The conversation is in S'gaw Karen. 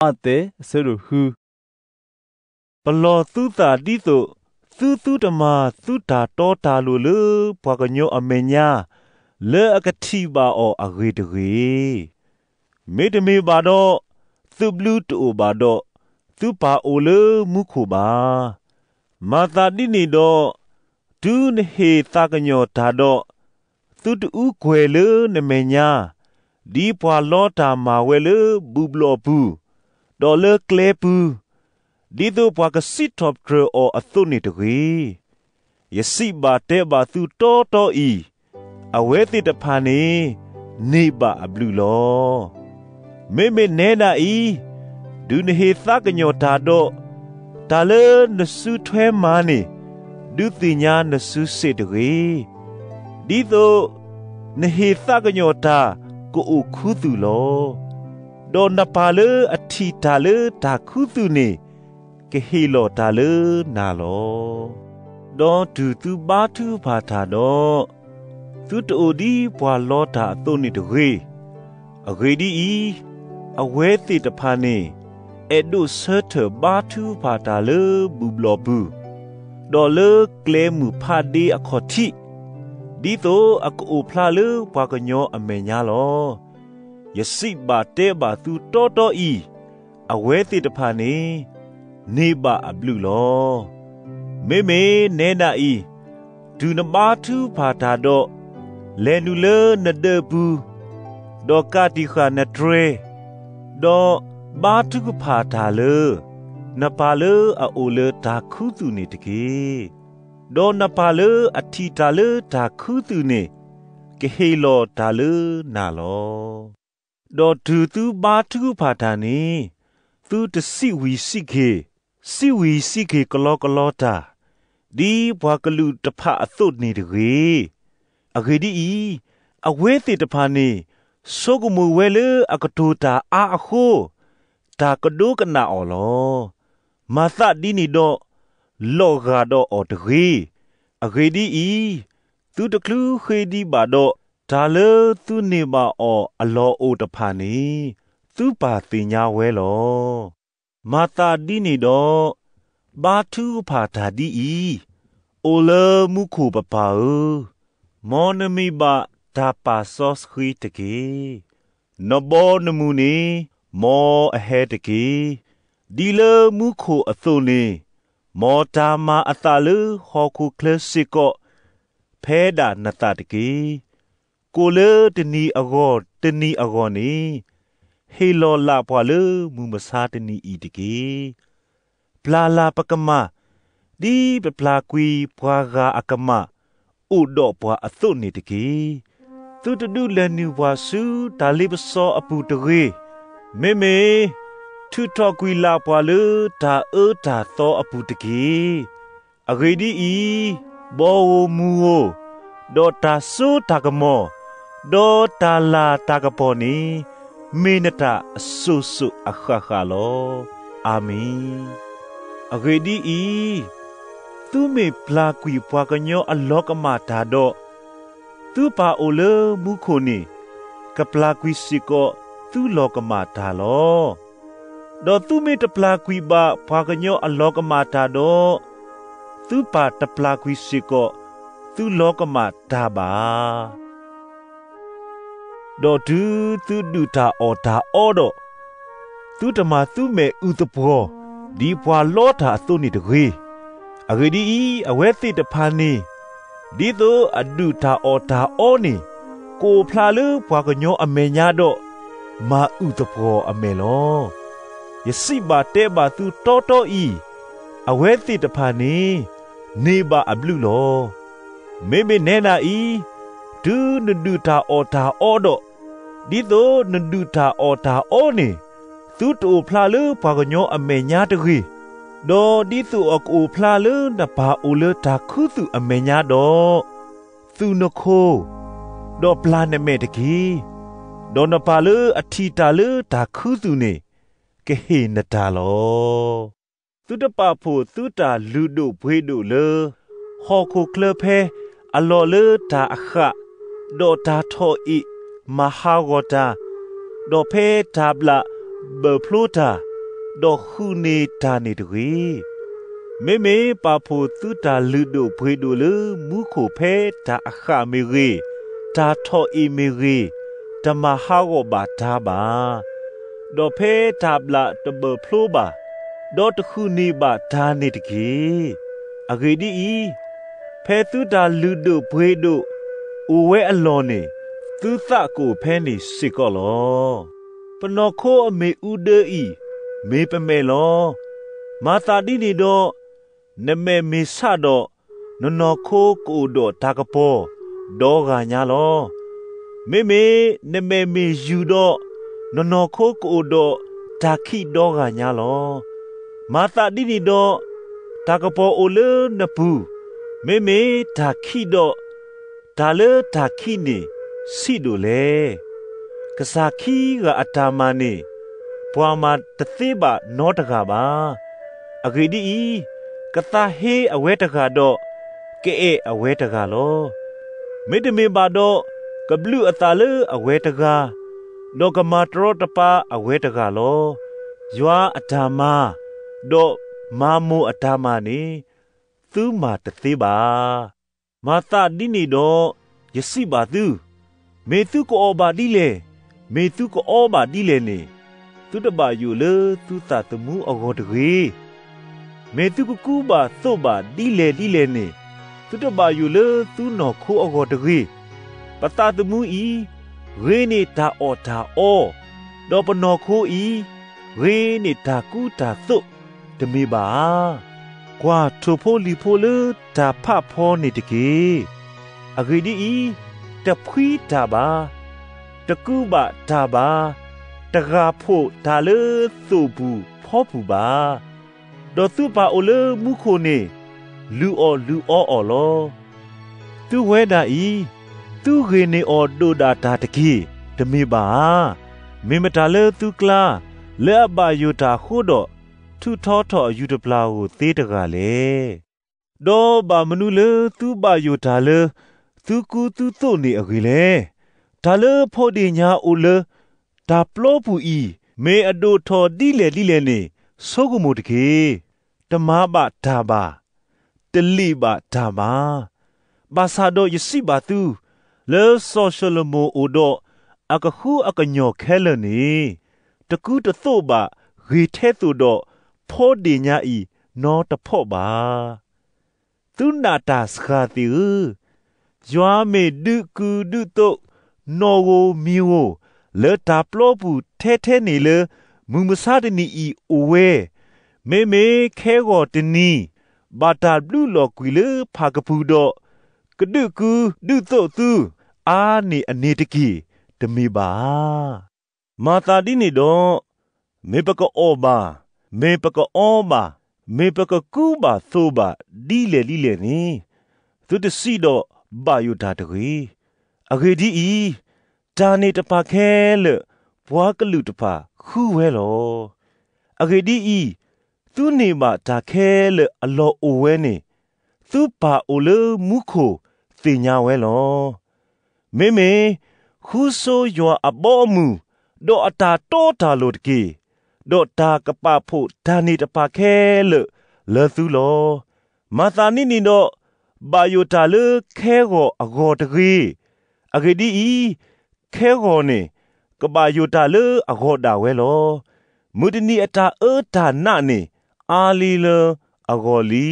မးသဲ အဆၢဒိၣ်ဃု. ပလီၢ်သုသးဒ်သိး သုသုတမၤသုတၢ်တီတၢ်လိၤလၢပှၤကညီအမဲာ်ညါ လၢအကထံၣ်ဘၣ်အီၤအဂ့ၢ်တဂ့ၤ. မ့တမ့ၢ်ဘၣ်ဒီး, သုဘျုးတအိၣ်ဘၣ်ဒီး, သုပၢ်အိၣ်လၢမူခိၣ်ဘၣ်. မၤသးဒ်န့ၣ်ဒီး, တုၤနဟ့ၣ်သးကညီၤတၢ်ဒီး, သုတအူကွဲၤလၢနမဲာ်ညါ, ဒ်ပှၤလီတၢ်မၤဝဲလၢဘူၣ်ဘျီၣ်ပူၤ, ဒီးလၢကျဲပူၤ, ဒ်သိးပှၤကစံးထီၣ်ပတြၢၤအီၤအသိးန့ၣ်တဂ့ၤ. ယစံးဘၣ်တဲဘၣ်သုတီတီအံၤ, အဝဲသ့ၣ်တဖၣ်န့ၣ် န့ၢ်ဘၣ်အဘျုးလီၤ. မ့မ့ၢ်နဲဒၣ်အံၤ, တုၤနဟ့ၣ်သးကညီၤတၢ်ဒီး, တၢ်လၢနစုထွဲမၤန့ၣ်, ဒုးသ့ၣ်ညါနစုစ့ၣ်တဂ့ၤ. ဒ်သိးနဟ့ၣ်သးကညီၤတၢ်ကအိၣ်ခူသူၣ်လီၤ. ဒီးနပၢ်လၢအထံၣ်တၢ်လၢတၢ်ခူသူၣ်န့ၣ်, ကဟ့ၣ်လီၤတၢ်လၢနၤလီၤ. ဒီးတုၤသုဘါထုကဖၣ်တၢ်ဒီး, သုတအိၣ်ဒ်ပှၤလီတၢ်အသိးန့ၣ်တဂ့ၤ. အဂ့ၢ်ဒ်အံၤ, အဝဲသ့ၣ်တဖၣ်န့ၣ် အဲၣ်ဒိးဆၢထၢၣ်ဘါထုကဖၣ်တၢ်လၢဘူၣ်ဘျီၣ်ပူၤ, ဒီးလၢကျဲမုၢ်ဖးဒ့အခီၣ်ထံး, ဒ်သိးအကအိၣ်ဖျါလၢပှၤကညီအမဲာ်ညါလီၤ. ယစံးဘၣ်တဲဘၣ်သုတီတီအံၤ, အဝဲသ့ၣ်တဖၣ်န့ၣ် န့ၢ်ဘၣ်အဘျုးလီၤ. မ့မ့ၢ်နဲဒၣ်အံၤ, တုၤနဘါထုကဖၣ်တၢ်ဒီး, လဲၤနုာ်လၢနဒၢးပူၤ, ဒီးကးတံာ်ဃာ်နတြဲၤ, ဒီးဘါထုကဖၣ်တၢ်လၢ နပၢ်လၢအအိၣ်လၢတၢ်ခူသူၣ်န့ၣ်တက့ၢ်. ဒီးနပၢ်လၢအထံၣ်တၢ်လၢတၢ်ခူသူၣ်န့ၣ် ကဟ့ၣ်လီၤတၢ်လၢနၤလီၤ. ဒီးတုၤသုဘါထုကဖၣ်တၢ်န့ၣ်, သုတစံးဝံၤစံးက့ၤ, စံးဝံၤစံးက့ၤကလီကလီတၢ်, ဒ်ပှၤကလုာ်တဖၣ်အသိးန့ၣ်တဂ့ၤ. အဂ့ၢ်ဒ်အံၤ, အဝဲသ့ၣ်တဖၣ်န့ၣ် ဆိကမိၣ်ဝဲလၢအကတိၤတၢ်အါအဃိ, တၢ်ကဒိကနၣ်အီၤလီၤ. မၤသးဒ်န့ၣ်ဒီး, လီၤဂာ်ဒီးအီၤတဂ့ၤ. အဂ့ၢ်ဒ်အံၤ, သုတချုးဃ့ဒံးဘၣ်ဒီး, တၢ်လၢသုန့ၢ်ဘၣ်အီၤအလီၢ်အိၣ်တဖၣ်န့ၣ်, သုပၢ်သ့ၣ်ညါဝဲလီၤ. မၤသးဒ်န့ၣ်ဒီး, ဘါထုကဖၣ်တၢ်ဒ်အံၤ, အိၣ်လၢမူခိၣ်ပပၢ်ဧၢ, မ်နမံၤဘၣ်တၢ်ပာ်စီဆှံတက့ၢ်. နဘီနမုၢ်န့ၣ်, မ်အဟဲတက့ၢ်. ဒ်လၢမူခိၣ်အသိးန့ၣ်, မ်တၢ်မၤအသးလၢဟီၣ်ခိၣ်ချၢစ့ၢ်ကီး, ဖဲဒၣ်နသးတက့ၢ်. ကိၣ်လၢတနံၤအဂီၢ်တနံၤအဂီၢ်န့ၣ်, ဟ့ၣ်လီၤလၢ်ပှၤလၢမုၢ်မဆါတနံၤအံၤတက့ၢ်. ပျၢ်လၢ်ပကမၢ်, ဒ်ပပျၢ်ကွံာ်ပှၤဂၤအကမၢ်, အိၣ်ဒီးပှၤအသိးန့ၣ်တက့ၢ်. သုတဒုးလဲၤနုာ်ပှၤဆူတၢ်လ့ပစီအပူၤတဂ့ၤ. မ့မ့ၢ်, ထုးထီၣ်ကွံာ်လၢ်ပှၤလၢတၢ်အၢတၢ်သီအပူၤတက့ၢ်. အဂ့ၢ်ဒ်အံၤ, ဘီဧိၤမုၢ်ဧိၤ, ဒီးတၢ်စိတၢ်ကမီၤ, ဒီးတၢ်လၤတၢ်ကပီၤန့ၣ်, မ့ၢ်နတၢ်အစိၤစိၤအဃၣ်ဃၣ်လီၤ. အၤမ့ၣ်. အဂ့ၢ်ဒ်အံၤ, သုမ့ၢ်ပျၢ်ကွံာ်ပှၤကညီအလီၤကမၣ်တၢ်ဒီး, သုပၢ်အိၣ်လၢမူခိၣ်န့ၣ်, ကပျၢ်ကွံာ်စ့ၢ်ကီးသုလီၤကမၣ်တၢ်လီၤ. ဒီးသုမ့ၢ်တပျၢ်ကွံာ်ဘၣ်ပှၤကညီအလီၤကမၣ်တၢ်ဒီး, သုပၢ်တပျၢ်ကွံာ်စ့ၢ်ကီးသုလီၤကမၣ်တၢ်ဘၣ်. ဒီးတုၤသုဒုၣ်တၢ်အီၣ်တၢ်အီဒီး, သုတမၤသုမဲာ်အုၣ်သပှီၤ, ဒ်ပှၤလီတၢ်အသိးန့ၣ်တဂ့ၤ. အဂ့ၢ်ဒ်အံၤ, အဝဲသ့ၣ်တဖၣ်န့ၣ်, ဒ်သိးအဒုၣ်တၢ်အီၣ်တၢ်အီန့ၣ်, ကအိၣ်ဖျါလၢပှၤကညီအမဲာ်ညါဒီး, မၤအုၣ်သပှီၤအမဲာ်လီၤ. ယစံးဘၣ်တဲဘၣ်သုတီတီအံၤ, အဝဲသ့ၣ်တဖၣ်န့ၣ်, န့ၢ်ဘၣ်အဘျုးလီၤ. မ့မ့ၢ်နဲဒၣ်အံၤ, တုၤနဒုၣ်တၢ်အီၣ်တၢ်အီဒီး, ဒ်သိးနဒုၣ်တၢ်အီၣ်တၢ်အီန့ၣ်, သုတအိၣ်ဖျါလၢပှၤကညီအမဲာ်ညါတဂ့ၤ, ဒီးဒ်သိးအကအိၣ်ဖျါလၢနပၢ်အိၣ်လၢတၢ်ခူသူၣ်အမဲာ်ညါဒီး, သူၣ်နခိၣ်, ဒီးပျၢ်နမဲာ်တက့ၢ်. ဒီးနပၢ်လၢအထံၣ်တၢ်လၢတၢ်ခူသူၣ်န့ၣ်, ကဟ့ၣ်နတၢ်လီၤ. သုတပာ်ဖှိၣ်သုတၢ်လုၢ်ဒိၣ်ပှ့ၤဒိၣ်လၢဟီၣ်ခိၣ်ချၢဖဲအလီၢ်လၢတၢ်အဃၣ်, ဒီးတၢ်ထီၣ်အ့ၣ်မၤဟးဂီၤတၢ်, ဒီးဖဲတၢ်ဘျၣ်ဘၢၣ်ဖျိတၢ်, ဒီးဃုန့ၢ်တၢ်န့ၣ်တဂ့ၤ. မ့မ့ၢ်ပာ်ဖှိၣ်သုတၢ်လုၢ်ဒိၣ်ပှ့ၤဒိၣ်လၢမူခိၣ်ဖဲတၢ်အဃၣ်မ့ၢ်ဂ့ၤ, တၢ်ထီၣ်အ့ၣ်မ့ၢ်ဂ့ၤ, တမၤဟးဂီၤဘၣ်တၢ်ဘၣ်. ဒီးဖဲတၢ်ဘျၣ်တဘၢၣ်ဖျိဘၣ်, ဒီးတဃုန့ၢ်ဘၣ်တၢ်န့ၣ်တက့ၢ်. အဂ့ၢ်ဒ်အံၤ, ဖဲသုတၢ်လုၢ်ဒိၣ်ပှ့ၤဒိၣ်အိၣ်ဝဲအလီၢ်န့ၣ်, သုသးကအိၣ်ဖဲန့ၣ်စ့ၢ်ကီးလီၤ. ပနီၢ်ခိအမ့ၣ်အူဒၢအံၤ မ့ၢ်ပမဲာ်လီၤ. မၤသးဒ်န့ၣ်ဒီး, နမဲာ်မ့ၢ်ဆးဒီး, နနီၢ်ခိကအိၣ်ဒီးတၢ်ကပီၤဒီဂၤညါလီၤ. မ့မ့ၢ်နမဲာ်မ့ၢ်ယုၢ်ဒီး, နနီၢ်ခိကအိၣ်ဒီးတၢ်ခံးဒီဂၤညါလီၤ. မၤသးဒ်န့ၣ်ဒီး, တၢ်ကပီၤအိၣ်လၢနပူၤ, မ့မ့ၢ်တၢ်ခံးဒီး, တၢ်လၢတၢ်ခံးန့ၣ်ဆံးဒိၣ်လဲၣ်. ကစၢ်ခံဂၤအတၢ်မၤန့ၣ်, ပှၤမၤတသ့ဘၣ်နီတဂၤဘၣ်. အဂ့ၢ်ဒ်အံၤ, ကသးဟ့အဝဲတဂၤဒီး, ကအဲၣ်အဝဲတဂၤလီၤ. မ့တမ့ၢ်ဘၣ်ဒီး, ကဘျုးအသးလၢအဝဲတဂၤ, ဒီးကမၤတရီတပါအဝဲတဂၤလီၤ. ယွၤအတၢ်မၤ, ဒီးမၤမိၢ်အတၢ်မၤန့ၣ်, သုမၤတသ့ဘၣ်. မၤသးဒ်န့ၣ်ဒီး, ယစံးဘၣ်သု, မ့ၢ်သုကအီၣ်ဘၣ်ဒ်လဲၣ်, မ့ၢ်သုကအီဘၣ်ဒ်လဲၣ်န့ၣ်, သုတဘၣ်ယိၣ်လၢသုသးသမူအဂီၢ်တဂ့ၤ. မ့ၢ်သုကကူဘၣ်သိးဘၣ်ဒ်လဲၣ်ဒ်လဲၣ်န့ၣ်, သုတဘၣ်ယိၣ်လၢသုနီၢ်ခိအဂီၢ်တဂ့ၤ. ပသးသမူအံၤ, ဂ့ၤန့ၢ်တၢ်အီၣ်တၢ်အီ, ဒီးပနီၢ်ခိအံၤ, ဂ့ၤန့ၢ်တၢ်ကူတၢ်သိး, တမ့ၢ်ဘၣ်ဧါ. ကွၢ်ထိၣ်ဖိလံၤဖိလၢတၢ်ဖးဖီန့ၣ်တက့ၢ်. အဂ့ၢ်ဒ်အံၤ, တဖှံတၢ်ဘၣ်, တကူဘၣ်တၢ်ဘၣ်, တဂၢ်ဖှိၣ်တၢ်လၢသိၣ်ပူၤဖီပူၤဘၣ်. ဒီးသုပၢ်အိၣ်လၢမူခိၣ်န့ၣ်, လုၢ်အီၣ်လုၢ်အီအီၤလီၤ. သုဝဲဒၣ်အံၤ, သုဂ့ၤန့ၢ်အီၤဒိၣ်ဒၣ်တၢ်တက့ၢ်, တမ့ၢ်ဘၣ်ဧါ. မ့ၢ်မတၤလၢသုကျါ, လၢအဘၣ်ယိၣ်တၢ်အဃိဒီး, ထုးထီထီၣ်အယူၤတပျၢ်ဧိၤသ့တဂၤလဲၣ်. ဒီးဘၣ်မနုၤလၢသုဘၣ်ယိၣ်တၢ်လၢသုကူသုသိးန့ၣ်အဂ့ၢ်လဲၣ်. တၢ်လၢဖိဒ့ၣ်ညါအိၣ်လၢတၢ်ပျီပူၤအံၤ, မ့ၢ်အဒိၣ်ထီၣ်ဒ်လဲၣ်ဒ်လဲၣ်န့ၣ်, ဆိကမိၣ်တက့ၢ်. တမၤဘၣ်တၢ်ဘၣ်, တလံာ်ဘၣ်တၢ်ဘၣ်. ဘၣ်ဆၣ်ဒီးယစံးဘၣ်သု, လၢစီၤၡလိၤမိၣ်အိၣ်ဒီးအကဃုအကညီၢ်ခဲလၢာ်န့ၣ်, တကူတသိးဘၣ်ဂ့ၤထဲသိးဒီးဖိဒ့ၣ်ညါအံၤနီတဖီၣ်ဘၣ်. သုနာ်တၢ်စှၤသ့ၣ်ဧၢ, ယွၤမ့ၢ်ဒုးကုာ်ဒုးသိးနီၣ်ဧိၤမံၤဧိၤ လၢတၢ်ပျီပူၤထဲထဲန့ၣ်လၢမုၢ်မဆါတနံၤအံၤအိၣ်ဝဲ, မ့မ့ၢ်ခဲဂီၤတနံၤ ဘၣ်တၢ်ဘျုးလီၤကွံာ်လၢဖၣ်ကပူၤဒီး ကဒုးကုာ်ဒုးသိးသုအါန့ၢ်အန့ၣ်တက့ၢ်, တမ့ၢ်ဘၣ်ဧါ. မၤသးဒ်န့ၣ်ဒီး, မ့ၢ်ပကအီၣ်ဘၣ်, မ့ၢ်ပကအီဘၣ်, မ့ၢ်ပကကူဘၣ်သိးဘၣ်ဒ်လဲၣ်ဒ်လဲၣ်န့ၣ်, သုတစံးဒီးဘၣ်ယိၣ်တၢ်တဂ့ၤ. အဂ့ၢ်ဒ်အံၤ, တၢ်န့ၣ်တဖၣ်ခဲလၢာ် ပှၤကလုာ်တဖၣ်ဃုဝဲလီၤ. အဂ့ၢ်ဒ်အံၤ, သုန့ၢ်ဘၣ်တၢ်ခဲလၢာ်အလီၢ်အိၣ်ဝဲန့ၣ်, သုပၢ်အိၣ်လၢမူခိၣ်သ့ၣ်ညါဝဲလီၤ. မ့မ့ၢ်ဃုဆိယွၤအဘီအမုၢ်, ဒီးအတၢ်တီတၢ်လိၤတက့ၢ်. ဒီးတၢ်ကပာ်ဖှိၣ်တၢ်န့ၣ်တဖၣ်ခဲလၢာ်လၢသုလီၤ. မၤသးဒ်န့ၣ်ဒီး, ဘၣ်ယိၣ်တၢ်လၢခဲဂီၤအဂီၢ်တဂ့ၤ. အဂ့ၢ်ဒ်အံၤ, ခဲဂီၤန့ၣ်ကဘၣ်ယိၣ်တၢ်လၢအဂီၢ်ဒၣ်ဝဲလီၤ. မုၢ်တနံၤအတၢ်အၢတၢ်နးန့ၣ်အါလံလၢအဂီၢ်လံ.